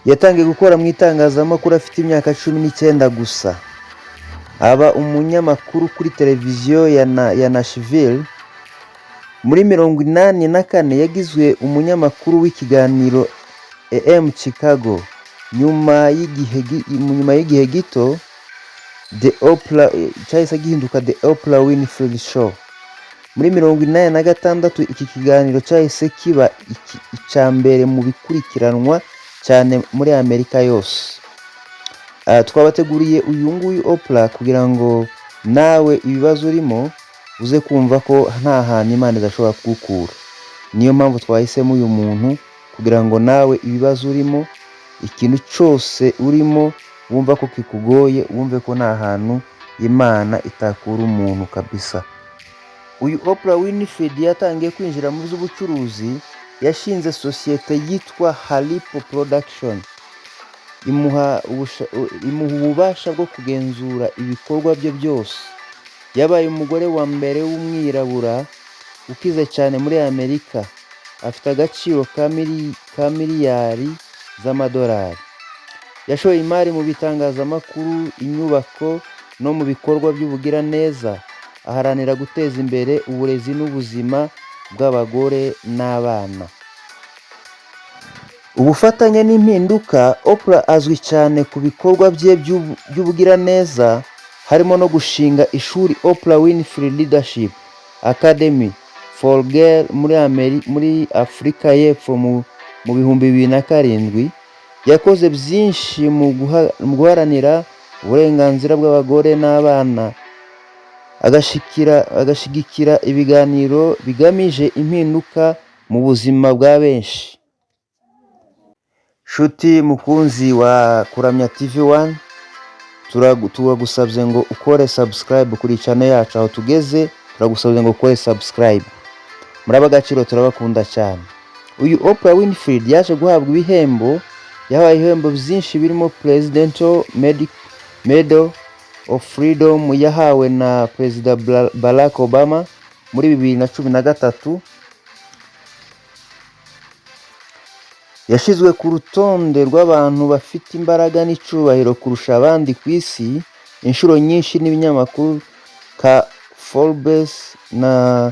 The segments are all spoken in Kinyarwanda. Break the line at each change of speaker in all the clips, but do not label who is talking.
Yatangiye gukora mu itangazamakuru afite imyaka 19 gusa, aba umunyamakuru kuri televiziyo ya Nashville. Muri 84 yagizwe umunyamakuru w'ikiganiro AM Chicago. Nyuma y'igihe gito, The Oprah cyahise gihinduka The Oprah Winfrey Show. Muri 86 iki kiganiro cyahise kiba icya mbere mu bikurikiranwa cyane muri Amerika yose. Twabateguriye uyu nguyu Oprah kugira ngo nawe ibibazo urimo uze kumva ko nta hantu Imana idashobora kugukura. Niyo mpamvu twahisemo uyu muntu, kugira ngo nawe ibibazo urimo, ikintu cyose urimo wumva ko kikugoye, wumve ko nta hantu Imana itakura umuntu kabisa. Uyu Oprah Winfrey yatangiye kwinjira mu by'ubucuruzi, yashinze sosiyete yitwa Harpo Production, imuha ububasha bwo kugenzura ibikorwa bye byose. Yabaye umugore wa mbere w'umwirabura ukize cyane muri Amerika, afite agaciro ka miliyari z'amadolari. Yashoye imari mu bitangazamakuru, inyubako no mu bikorwa by'ubugiraneza, aharanira guteza imbere uburezi n'ubuzima bw'abagore n'abana. Ubufatanye n'impinduka. Oprah azwi cyane ku bikorwa bye by'ubugiraneza, harimo no gushinga ishuri Oprah Winfrey Leadership Academy for Girls muri Afurika y'Epfo mu 2007. Yakoze byinshi mu guharanira uburenganzira bw'abagore n'abana, agashyigikira ibiganiro bigamije impinduka mu buzima bwa benshi. Shuti mukunzi wa Kuramya TV 1, turagusabye ngo ukore subscribe kuri channel yacu. Aho tugeze, turagusabye ngo ukore subscribe. Muraba agaciro, turabakunda cyane. Uyu Oprah Winfrey yaje guhabwa ibihembo, yahawe ibihembo byinshi birimo Presidential Medal of Freedom yahawe na Perezida Barack Obama muri 2013. Yashyizwe ku rutonde rw'abantu bafite imbaraga n'icyubahiro kurusha abandi ku isi inshuro nyinshi n'ibinyamakuru nka Forbes na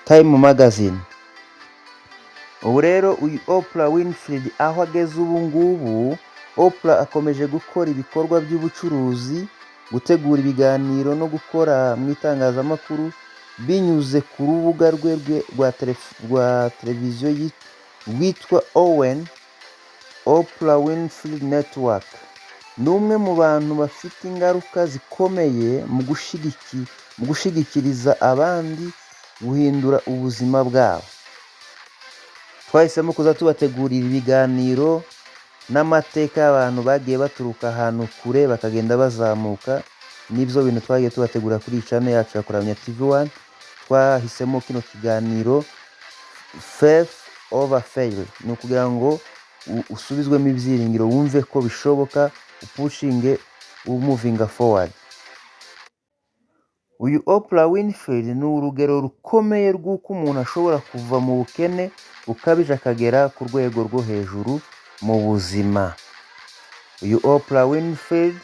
Time Magazine. Ubu rero uyu Oprah Winfrey aho ageze ubu ngubu, Oprah akomeje gukora ibikorwa by'ubucuruzi, gutegura ibiganiro no gukora mu itangazamakuru binyuze ku rubuga rwe rwa televiziyo rwitwa OWN, Oprah Winfrey Network. Ni umwe mu bantu bafite ingaruka zikomeye mu gushigikiriza abandi guhindura ubuzima bwabo. Twahisemo kuza tubategurira ibiganiro n'amateka y'abantu bagiye baturuka ahantu kure bakagenda bazamuka. Nibyo bintu twagiye tubategura kuri iyi channel yacu ya Kuramya TV 1. Twahisemo kino kiganiro Faith over Fail, ni ukugira ngo usubizwemo ibyiringiro, wumve ko bishoboka, upushinge, umovinga forward. Uyu Oprah Winfrey ni urugero rukomeye rw'uko umuntu ashobora kuva mu bukene bukabije akagera ku rwego rwo hejuru mu buzima. Uyu Oprah Winfrey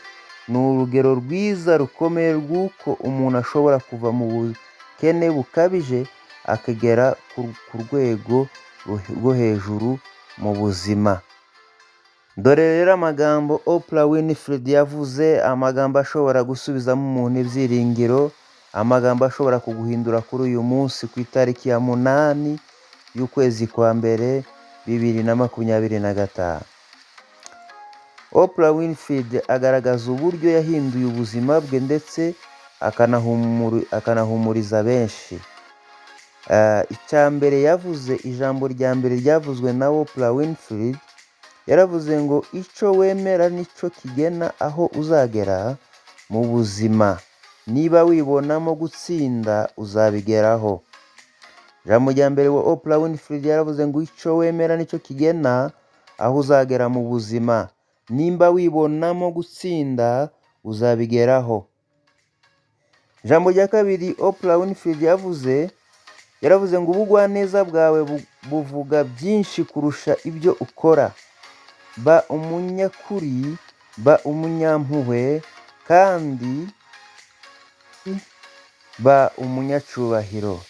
ni urugero rwiza rukomeye rw'uko umuntu ashobora kuva mu bukene bukabije akagera ku rwego rwo hejuru mu buzima. Dore rero amagambo Oprah Winfrey yavuze, amagambo ashobora gusubizamo umuntu ibyiringiro, amagambo ashobora kuguhindura kuri uyu munsi ku itariki ya 8 y'ukwezi kwa mbere 2025. Oprah Winfrey agaragaza uburyo yahinduye ubuzima bwe ndetse akanahumuriza benshi. Icya mbere yavuze, ijambo rya mbere ryavuzwe na Oprah Winfrey, yaravuze ngo: "Icyo wemera nicyo kigena aho uzagera mu buzima. Niba wibonamo gutsinda, uzabigeraho." Ijambo rya mbere wa Oprah Winfrey yaravuze ngo: "Icyo wemera nicyo kigena aho uzagera mu buzima. Nimba wibonamo gutsinda, uzabigeraho." Ijambo rya kabiri Oprah Winfrey yavuze, yaravuze ngo: "Ubugwaneza bwawe buvuga byinshi kurusha ibyo ukora." Ba umunyakuri, ba umunyampuhwe kandi ba umunyacubahiro.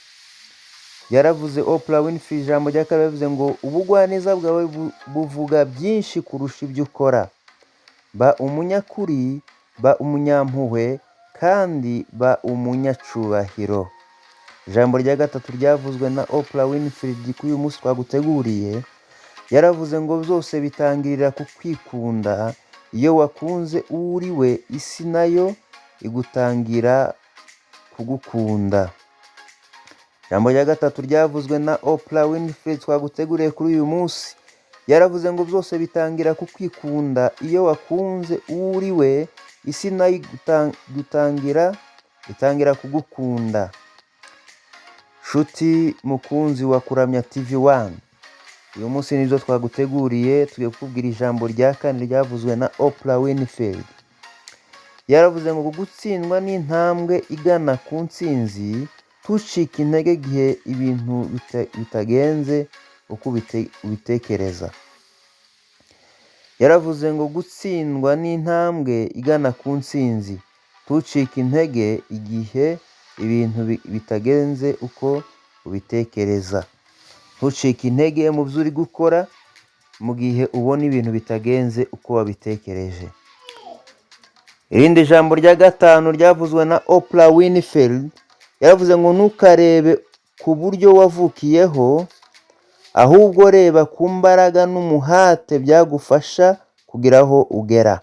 Yaravuze Oprah Winfrey, ijambo rya kabiri yavuze ngo ubugwaneza bwawe buvuga byinshi kurusha ibyo ukora. Ba umunyakuri, ba umunyampuhwe kandi ba umunyacubahiro. Ijambo rya gatatu ryavuzwe na Oprah Winfrey kuri uyu munsi twaguteguriye, yaravuze ngo byose bitangirira ku kwikunda. Iyo wakunze uwo uri we, isi nayo igutangira kugukunda. Ijambo rya gatatu ryavuzwe na Oprah Winfrey twaguteguriye kuri uyu munsi, yaravuze ngo byose bitangira ku kwikunda. Iyo wakunze uwo uri we, isi nayo igutangira itangira kugukunda. Nshuti mukunzi wa Kuramya TV 1, uyu munsi nibyo twaguteguriye. Tugiye kukubwira ijambo rya kane ryavuzwe na Oprah Winfrey. Yaravuze ngo gutsindwa ni intambwe igana ku ntsinzi. Ntucike intege igihe ibintu bitagenze uko ubitekereza. Yaravuze ngo gutsindwa ni intambwe igana ku ntsinzi. Ntucike intege igihe ibintu bitagenze uko ubitekereza. Ntucike intege mu byo uri gukora mu gihe ubona ibintu bitagenze uko wabitekereje. Irindi jambo rya gatanu ryavuzwe na Oprah Winfrey, yaravuze ngo ntukarebe ku buryo wavukiyeho, ahubwo reba ku mbaraga n'umuhate byagufasha kugira aho ugera.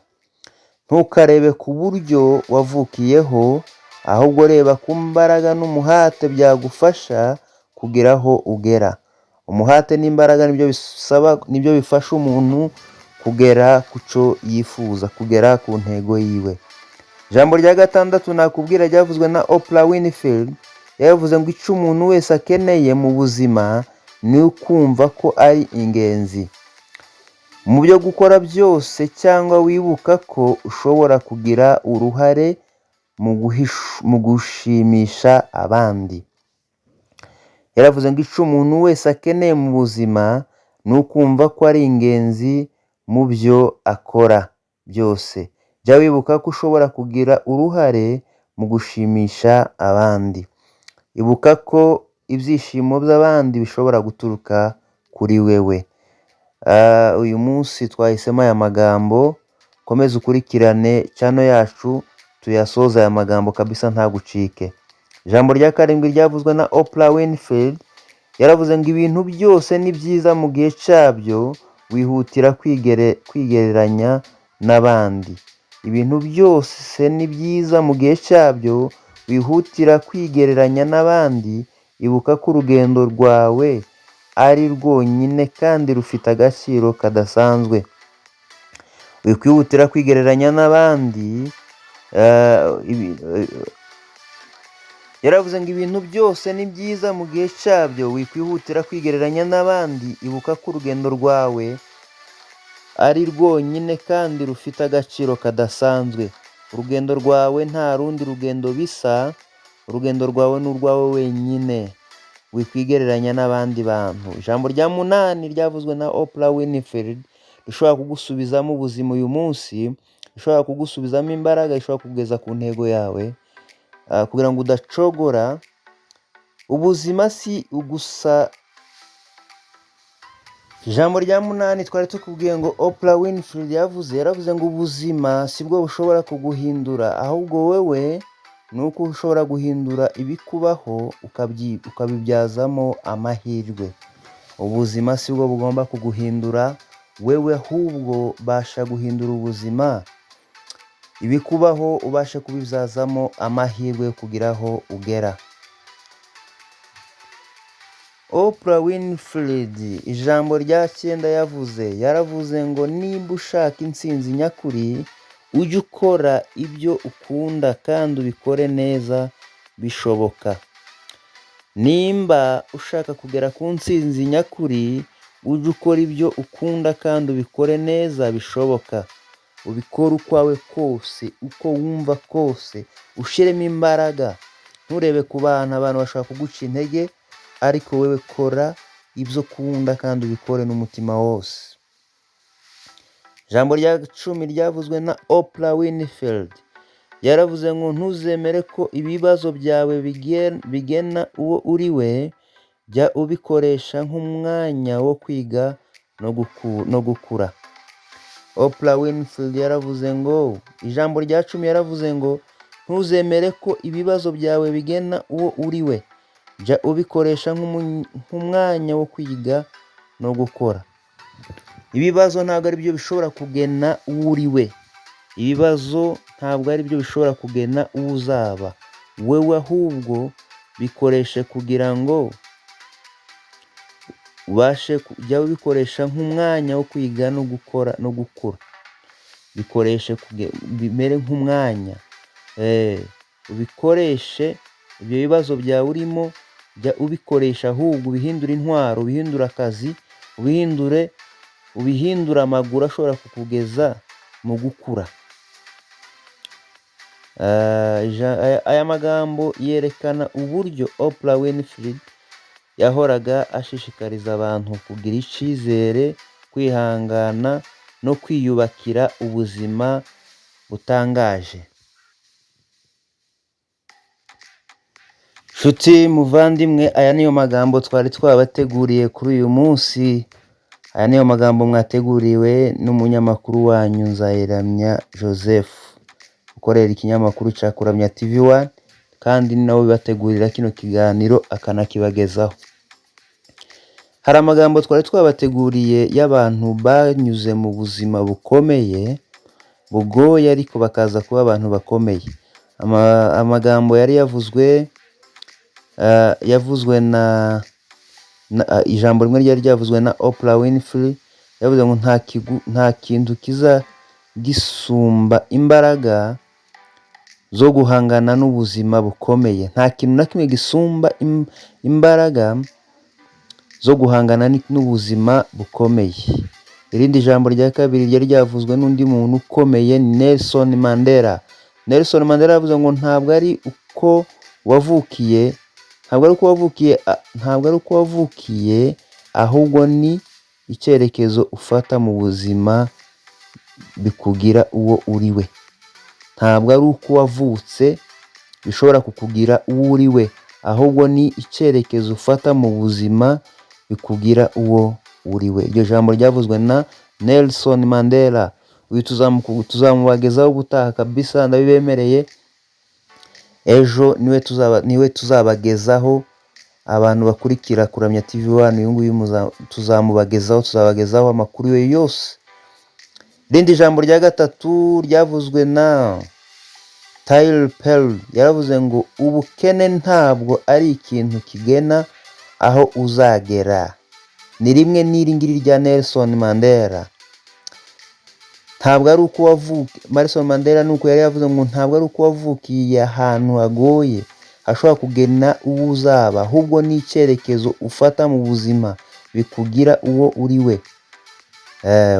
Ntukarebe ku buryo wavukiyeho, ahubwo reba ku mbaraga n'umuhate byagufasha kugira aho ugera. Umuhate n'imbaraga nibyo bisaba, nibyo bifasha umuntu kugera ku cyo yifuza, kugera ku ntego yiwe. Ijambo rya gatandatu nakubwira ryavuzwe na Oprah Winfrey, yavuze ngo icyo umuntu wese akeneye mu buzima ni ukumva ko ari ingenzi mu byo gukora byose, cyangwa wibuka ko ushobora kugira uruhare mu gushimisha abandi. Yaravuze ngo icyo umuntu wese akeneye mu buzima ni ukumva ko ari ingenzi mu byo akora byose. Jya wibuka ko ushobora kugira uruhare mu gushimisha abandi. Ibuka ko ibyishimo by'abandi bishobora guturuka kuri wewe. Uyu munsi twahisemo aya magambo. Komeza ukurikirane channel yacu, tuyasoze aya magambo kabisa, ntagucike. Ijambo rya karindwi ryavuzwe na Oprah Winfrey, yaravuze ngo ibintu byose ni byiza mu gihe cyabyo, wihutira kwigereranya n'abandi. Ibintu byose ni byiza mu gihe cyabyo, wihutira kwigereranya n'abandi. Ibuka ko urugendo rwawe ari rwonyine kandi rufite agaciro kadasanzwe. Wikwihutira kwigereranya n'abandi. Yaravuze ngo ibintu byose ni byiza mu gihe cyabyo, wikwihutira kwigereranya n'abandi. Ibuka ko urugendo rwawe ari rwonyine kandi rufite agaciro kadasanzwe. Urugendo rwawe nta rundi rugendo bisa, urugendo rwawe ni urwawe wenyine, wikwigereranya n'abandi bantu. Ijambo rya munani ryavuzwe na Oprah Winfrey rishobora kugusubizamo ubuzima uyu munsi, rishobora kugusubizamo imbaraga, rishobora kugeza ku ntego yawe, kugira ngo udacogora. Ubuzima si ugusa. Ijambo rya munani twari tukubwiye ngo Oprah Winfrey yavuze, yaravuze ngo ubuzima si bwo bushobora kuguhindura, ahubwo wewe ni uko ushobora guhindura ibikubaho ukabibyazamo amahirwe. Ubuzima si bwo bugomba kuguhindura wewe, ahubwo basha guhindura ubuzima, ibikubaho ubashe kubibyazamo amahirwe yo kugira aho ugera. Oprah Winfrey, ijambo rya cyenda yavuze, yaravuze ngo nimba ushaka intsinzi nyakuri, ujye ukora ibyo ukunda kandi ubikore neza bishoboka. Nimba ushaka kugera ku ntsinzi nyakuri, ujye ukora ibyo ukunda kandi ubikore neza bishoboka. Ubikore ukwawe kose, uko wumva kose, ushyiremo imbaraga, nturebe ku bantu. Abantu bashobora kuguca intege, ariko wewe kora ibyo ukunda kandi ubikore n'umutima wose. Ijambo rya 10 ryavuzwe na Oprah Winfrey, yaravuze ngo: "Ntuzemere ko ibibazo byawe bigena uwo uri we, jya ubikoresha nk'umwanya wo kwiga no gukura." Oprah Winfrey yaravuze ngo, ijambo rya 10 yaravuze ngo: "Ntuzemere ko ibibazo byawe bigena uwo uri we, jya ubikoresha nk'umwanya wo kwiga no gukora." Ibibazo ntabwo ari byo bishobora kugena uwo uri we, ibibazo ntabwo ari byo bishobora kugena uwo uzaba wewe, ahubwo bikoreshe kugira ngo ubashe jya ubikoresha nk'umwanya wo kwiga no gukora no gukura. Bikoreshe bimere nk'umwanya, ubikoreshe ibyo bibazo byawe urimo, jya ubikoresha ahubwo ubihindure intwaro, ubihindure akazi, ubihindure amaguru ashobora kukugeza mu gukura. Aya magambo yerekana uburyo Oprah Winfrey yahoraga ashishikariza abantu kugira icyizere, kwihangana no kwiyubakira ubuzima butangaje. Nshuti muvandimwe, aya niyo magambo twari twabateguriye kuri uyu munsi. Aya niyo magambo mwateguriwe n'umunyamakuru wanyu Nzayiramya Joseph, ukorera ikinyamakuru cya Kuramya TV One, kandi ni nawe ubategurira kino kiganiro akanakibagezaho. Hari amagambo twari twabateguriye y'abantu banyuze mu buzima bukomeye, bugoye, ariko bakaza kuba abantu bakomeye. Amagambo yari yavuzwe, yavuzwe na ijambo rimwe ryari ryavuzwe na Oprah Winfrey, yavuze ngo nta kintu kiza gisumba imbaraga zo guhangana n'ubuzima bukomeye. Nta kintu na kimwe gisumba imbaraga zo guhangana n'ubuzima bukomeye. Irindi jambo rya kabiri ryari ryavuzwe n'undi muntu ukomeye, Nelson Mandela. Nelson Mandela yavuze ngo ntabwo ari uko wavukiye, ntabwo ari uko wavukiye, ntabwo ari uko wavukiye, ahubwo ni icyerekezo ufata mu buzima bikugira uwo uri we. Ntabwo ari uko wavutse bishobora kukugira uwo uri we, ahubwo ni icyerekezo ufata mu buzima bikugira uwo uri we. Iryo jambo ryavuzwe na Nelson Mandela. Uyu tuzamubagezaho ubutaha kabisa, ndabibemereye. Ejo niwe tuzabagezaho. Abantu bakurikira Kuramya TV One, uyu nguyu tuzamubagezaho, tuzabagezaho amakuru ye yose. Irindi jambo rya gatatu ryavuzwe na Tyler Perry, yaravuze ngo ubukene ntabwo ari ikintu kigena aho uzagera. Ni rimwe n'iri ngiri rya Nelson Mandela. Ntabwo ari uko wavuka, Nelson Mandela nuko yari yavuze ngo ntabwo ari uko wavukiye ahantu hagoye hashobora kugena uwo uzaba, ahubwo ni icyerekezo ufata mu buzima bikugira uwo uri we.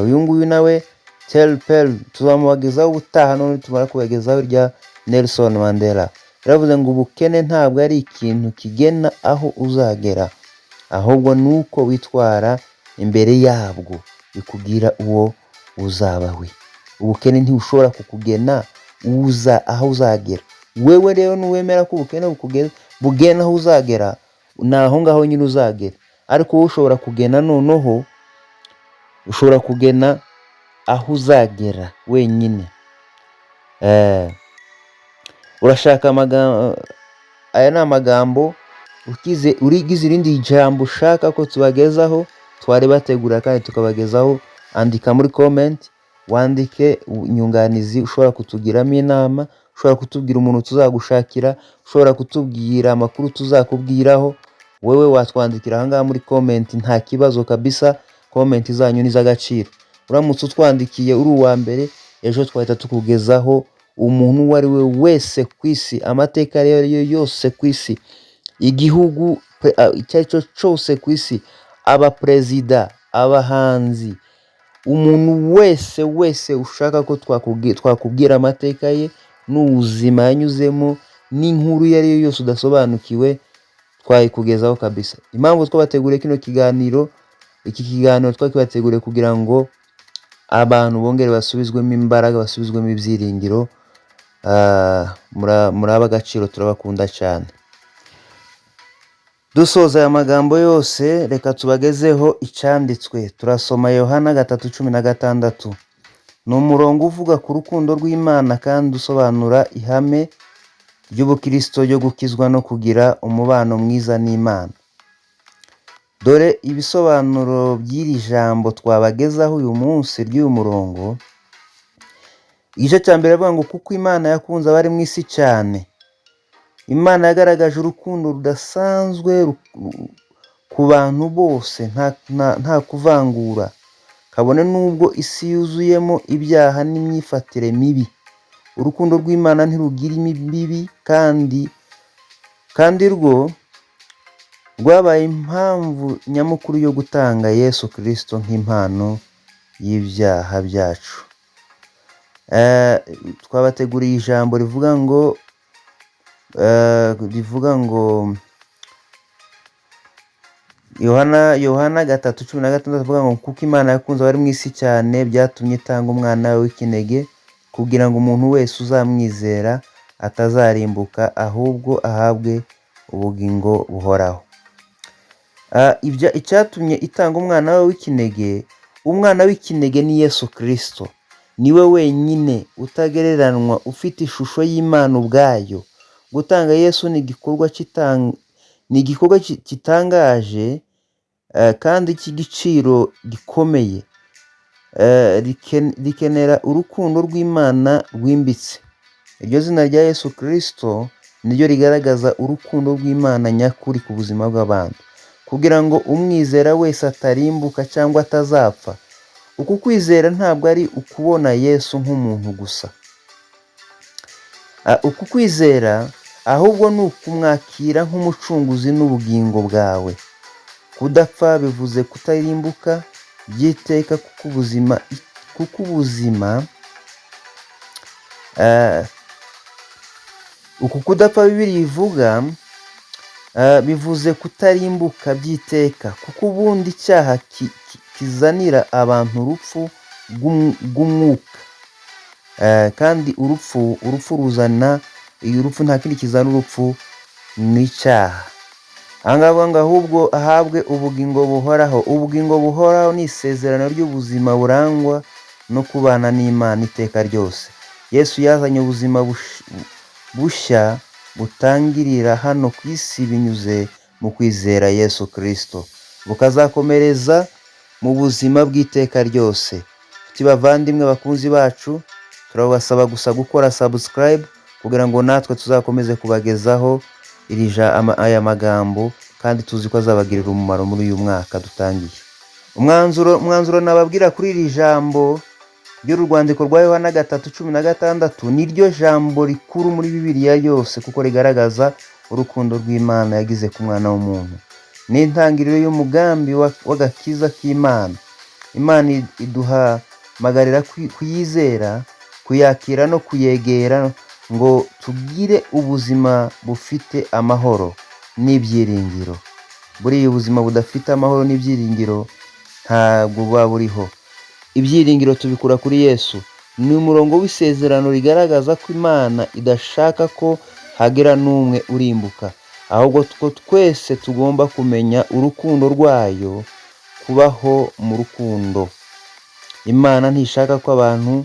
Uyu nguyu nawe Tyler Perry tuzamubagezaho ubutaha, none tumara kubagezaho irya Nelson Mandela. Yaravuze ngo ubukene ntabwo ari ikintu kigena aho uzagera, ahubwo ni uko witwara imbere yabwo bikugira uwo uzaba we. Ubukene ntibushobora kukugena uza aho uzagera. Wewe rero nuwemera ko ubukene bugena aho uzagera, ni aho ngaho nyine uzagera. Ariko wowe ushobora kugena, noneho ushobora kugena aho uzagera wenyine. Urashaka amagambo, aya ni amagambo ukize, urigize irindi jambo ushaka ko tubagezaho, twari bategura kandi tukabagezaho, andika muri comment, wandike inyunganizi ushobora kutugiramo inama, ushobora kutubwira umuntu tuzagushakira, ushobora kutubwira amakuru tuzakubwiraho. Wowe watwandikira ahangaha muri comment, nta kibazo kabisa. Comment zanyu ni iz'agaciro. Uramutse utwandikiye uri uwa mbere, ejo twahita tukugezaho umuntu uwo ari we wese ku isi, amateka ayo ari yo yose ku isi, igihugu icyo ari cyo cyose ku isi, abaperezida, abahanzi, umuntu wese wese ushaka ko twakubwira amateka ye n'ubuzima yanyuzemo n'inkuru iyo ari yo yose udasobanukiwe, twayikugezaho kabisa. Impamvu twabateguriye kino kiganiro, iki kiganiro twakibateguriye kugira ngo Abantu bongere basubizwemo imbaraga, basubizwemo ibyiringiro. Muri ab'agaciro, turabakunda cyane. Dusoza aya magambo yose, reka tubagezeho icyanditswe. Turasoma Yohana 3:16. Ni umurongo uvuga ku rukundo rw'Imana kandi usobanura ihame ry'ubukristo ryo gukizwa no kugira umubano mwiza n'Imana. Dore ibisobanuro by'iri jambo twabagezaho uyu munsi ry'uyu murongo. Igice cya mbere avuga ngo: "Kuko Imana yakunze abari mu isi cyane." Imana yagaragaje urukundo rudasanzwe ku bantu bose nta kuvangura, kabone n'ubwo isi yuzuyemo ibyaha n'imyifatire mibi. Urukundo rw'Imana ntirugira imbibi kandi rwo rwabaye impamvu nyamukuru yo gutanga Yesu Kirisito nk'impano y'ibyaha byacu. Twabateguriye ijambo rivuga ngo Yohana 3:16 avuga ngo: "Kuko Imana yakunze abari mu isi cyane, byatumye itanga umwana we w'ikinege, kugira ngo umuntu wese uzamwizera atazarimbuka, ahubwo ahabwe ubugingo buhoraho." Icyatumye itanga umwana we w'ikinege, umwana w'ikinege ni Yesu Kirisito. Niwe wenyine utagereranwa ufite ishusho y'Imana ubwayo. Gutanga Yesu ni igikorwa gitangaje kandi cy'igiciro gikomeye. Rikenera urukundo rw'Imana rwimbitse. Iryo zina rya Yesu Kirisito niryo rigaragaza urukundo rw'Imana nyakuri ku buzima bw'abantu, kugira ngo umwizera wese atarimbuka cyangwa atazapfa. Uku kwizera ntabwo ari ukubona Yesu nk'umuntu gusa. Uku kwizera ahubwo ni ukumwakira nk'umucunguzi n'ubugingo bwawe. Kudapfa bivuze kutarimbuka by'iteka, kuko ubuzima uku kudapfa Bibiliya ivuga bivuze kutarimbuka by'iteka, kuko ubundi icyaha kizanira abantu urupfu rw'umwuka. Kandi urupfu ruzana urupfu, nta kindi kizana urupfu ni icyaha. Aha ngaha bavuga ngo ahubwo ahabwe ubugingo buhoraho. Ubugingo buhoraho ni isezerano ry'ubuzima burangwa no kubana n'Imana iteka ryose. Yesu yazanye ubuzima bushya butangirira hano ku isi binyuze mu kwizera Yesu Kirisito, bukazakomereza mu buzima bw'iteka ryose. Nshuti bavandimwe, bakunzi bacu, turabasaba gusa gukora subscribe kugira ngo natwe tuzakomeze kubagezaho aya magambo, kandi tuzi ko azabagirira umumaro muri uyu mwaka dutangiye. Umwanzuro nababwira kuri iri jambo ry'uru rwandiko rwa Yohana 3:16, niryo jambo rikuru muri Bibiliya yose, kuko rigaragaza urukundo rw'Imana yagize ku mwana w'umuntu. Ni intangiriro y'umugambi w'agakiza k'Imana. Imana iduhamagarira kuyizera, kuyakira no kuyegera ngo tugire ubuzima bufite amahoro n'ibyiringiro. Buriya ubuzima budafite amahoro n'ibyiringiro ntabwo buba buriho. Ibyiringiro tubikura kuri Yesu. Ni umurongo w'isezerano rigaragaza ko Imana idashaka ko hagira n'umwe urimbuka, ahubwo ko twese tugomba kumenya urukundo rwayo, kubaho mu rukundo. Imana ntishaka ko abantu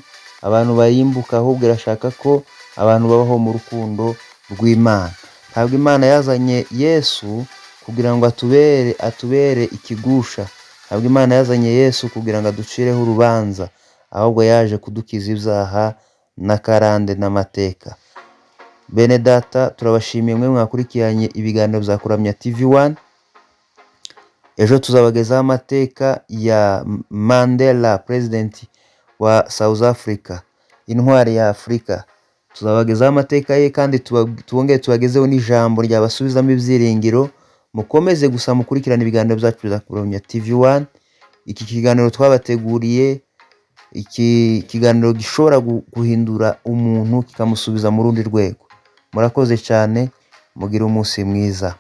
barimbuka, ahubwo irashaka ko abantu babaho mu rukundo rw'Imana. Ntabwo Imana yazanye Yesu kugira ngo atubere ikigusha. Ntabwo Imana yazanye Yesu kugira ngo aducireho urubanza, ahubwo yaje kudukiza ibyaha n'akarande n'amateka. Bene data, turabashimiye mwe mwakurikiranye ibiganiro bya Kuramya TV 1. Ejo tuzabagezaho amateka ya Mandela, president wa South Africa, intwari ya Afurika. Tuzabagezaho amateka ye kandi twongere tubagezeho n'ijambo ryabasubizamo ibyiringiro. Mukomeze gusa mukurikirane ibiganiro byacu bya Kuramya TV 1. Iki kiganiro twabateguriye, iki kiganiro gishobora guhindura umuntu kikamusubiza mu rundi rwego. Murakoze cyane, mugire umunsi mwiza.